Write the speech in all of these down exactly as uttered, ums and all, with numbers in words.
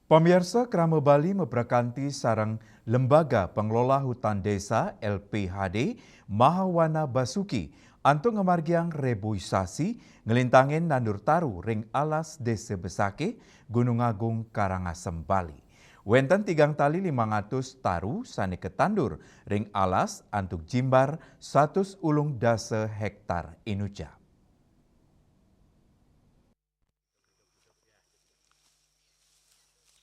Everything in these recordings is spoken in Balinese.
Pamiarsa, Krama Bali maprakanti sareng Lembaga Pengelola Hutan Desa, L P H D, Mahawana Basuki, antuk ngamargiang reboisasi nglintangin nandur taru ring alas Desa Besakih, Gunung Agung, Karangasem, Bali. Wenten tigang tali limang atus taru sane katandur ring alas antuk jimbar satus ulung dasa hektar inucap.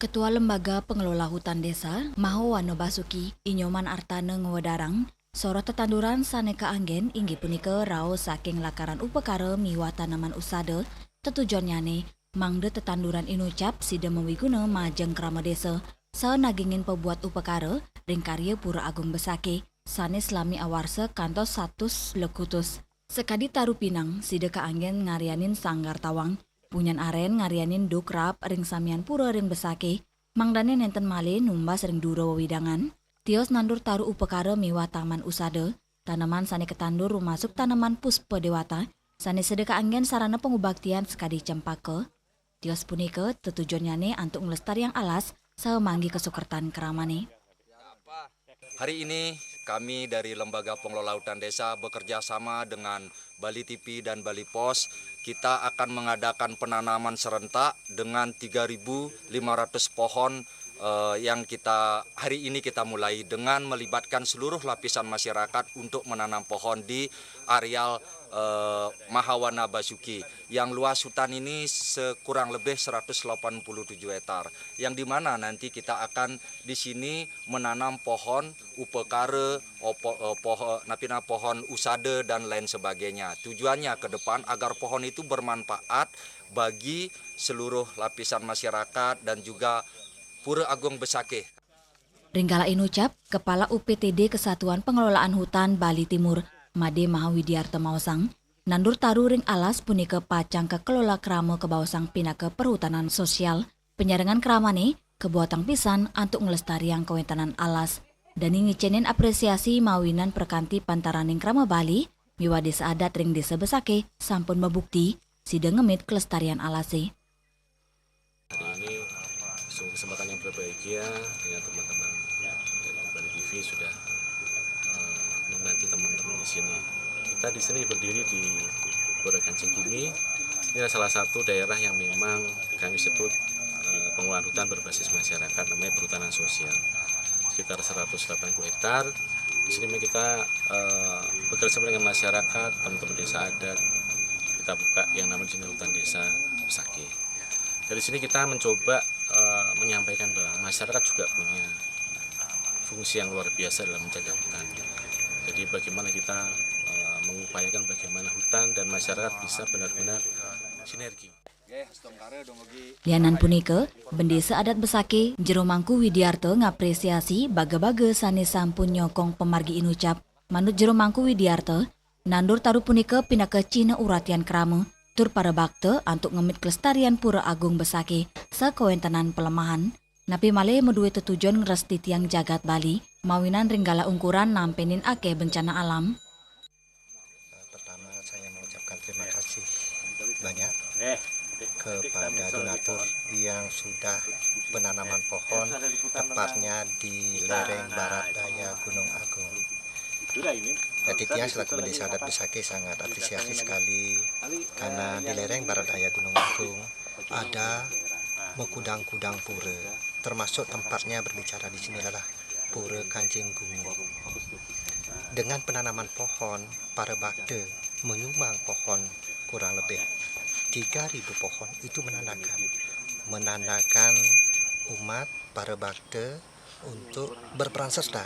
Ketua Lembaga Pengelola Hutan Desa, Mahawana Basuki, I Nyoman Artana, ngwedarang, soroh tetanduran sane kaanggen inggih punika raos saking lakaran upakara miwah taneman usada, tetujonnyane mangda tetanduran inucap sida mawiguna majeng krama desa, saha nagingin pabuat upakara ring karya Pura Agung Besakih sane salami awarsa kantos satus lekutus. Sakadi taru pinang, sida kaanggen ngaryanin sanggar tawang, punyan aren ngaryanin duk raap ring samian pura ring Besakih, mangdane nenten malih numbas ring dura wewidangan, tios nandur taru upakara miwah taman usada, taneman sane katandur rumasuk taneman puspa dewata, sane sida kaanggen sarana pangubaktian sakadi cempaka. Tios punika tetujonnyane antuk nglestariang alas saha manggi kasukertan kramane. Hari ini kami dari Lembaga Pengelola Hutan Desa bekerja sama dengan Bali T V dan Bali Pos. Kita akan mengadakan penanaman serentak dengan tiga ribu lima ratus pohon, eh, yang kita hari ini kita mulai dengan melibatkan seluruh lapisan masyarakat untuk menanam pohon di areal, eh, Mahawana Basuki. Yang luas hutan ini sekurang lebih seratus delapan puluh tujuh hektar. Yang di mana nanti kita akan di sini menanam pohon upakara, opo-, eh, poho-, napina pohon usada dan lain sebagainya. Tujuannya ke depan agar pohon itu bermanfaat bagi seluruh lapisan masyarakat dan juga Pura Agung Besakih. Ring kala inucap, Kepala U P T D Kesatuan Pengelolaan Hutan Bali Timur, Made Mahawidiarta maosang, nandur taru ring alas punika pacang kakelola krama kabaosang pinaka perhutanan sosial. Panyarengan kramane kabuatang pisan antuk nglestariang kawentenan alas. Dane ngicenin apresiasi mawinan prakanti pantaraning krama Bali miwah desa adat ring Desa Besakih sampun mabukti sida ngemit kelestarian alase. Hari ini sungguh kesempatan yang berbahagia dengan teman-teman dari Bali T V sudah, eh, membantu teman-teman di sini. Kita di sini berdiri di Pura Kancing Bumi. Ini adalah salah satu daerah yang memang kami sebut, eh, pengelolaan hutan berbasis masyarakat, namanya perhutanan sosial. Sekitar seratus delapan puluh hektar. Di sini kita, eh, bekerja sama dengan masyarakat, teman-teman desa adat. Kita buka yang namanya di sini hutan desa Besakih. Dari sini kita mencoba, eh, menyampaikan bahwa masyarakat juga punya fungsi yang luar biasa dalam menjaga hutan. Jadi bagaimana kita, eh, mengupayakan bagaimana hutan dan masyarakat bisa benar-benar sinergi. Lianan punika, Bendesa Adat Besakih, Jero Mangku Widiarta, ngapresiasi baga-baga sane sampun nyokong pamargi inucap. Manut Jero Mangku Widiarta, nandur taru punika pinaka cihna uratian krama tur parabakta antuk ngemit kelestarian Pura Agung Besakih sakawentenan palemahan, napi malih madue tetujon ngrestitiang jagat Bali, mawinan ring galah ungkuran nampenin akeh bencana alam. Pertama, saya mengucapkan terima kasih banyak kepada donatur yang sudah penanaman pohon, tepatnya di lereng barat daya Gunung Agung. Jadi, tiang selaku Bendesa Adat Besakih sangat apresiasi sekali, karena di lereng barat daya Gunung Agung ada magudang-gudang pura, termasuk tempatnya berbicara di sini adalah Pura Kancing Bumi. Dengan penanaman pohon, para bakta menyumbang pohon kurang lebih tiga ribu pohon, itu menandakan, menandakan umat para bakta untuk berperan serta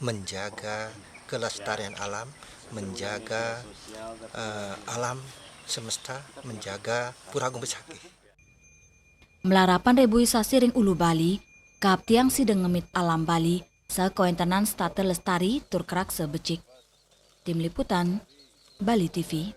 menjaga kelestarian alam, menjaga, eh, alam semesta, menjaga Pura Agung Besakih. Malarapan reboisasi ring ulu Bali, kaaptiang sida ngemit alam Bali, sakawentenan setata lestari tur karaksa becik. Tim Liputan, Bali T V.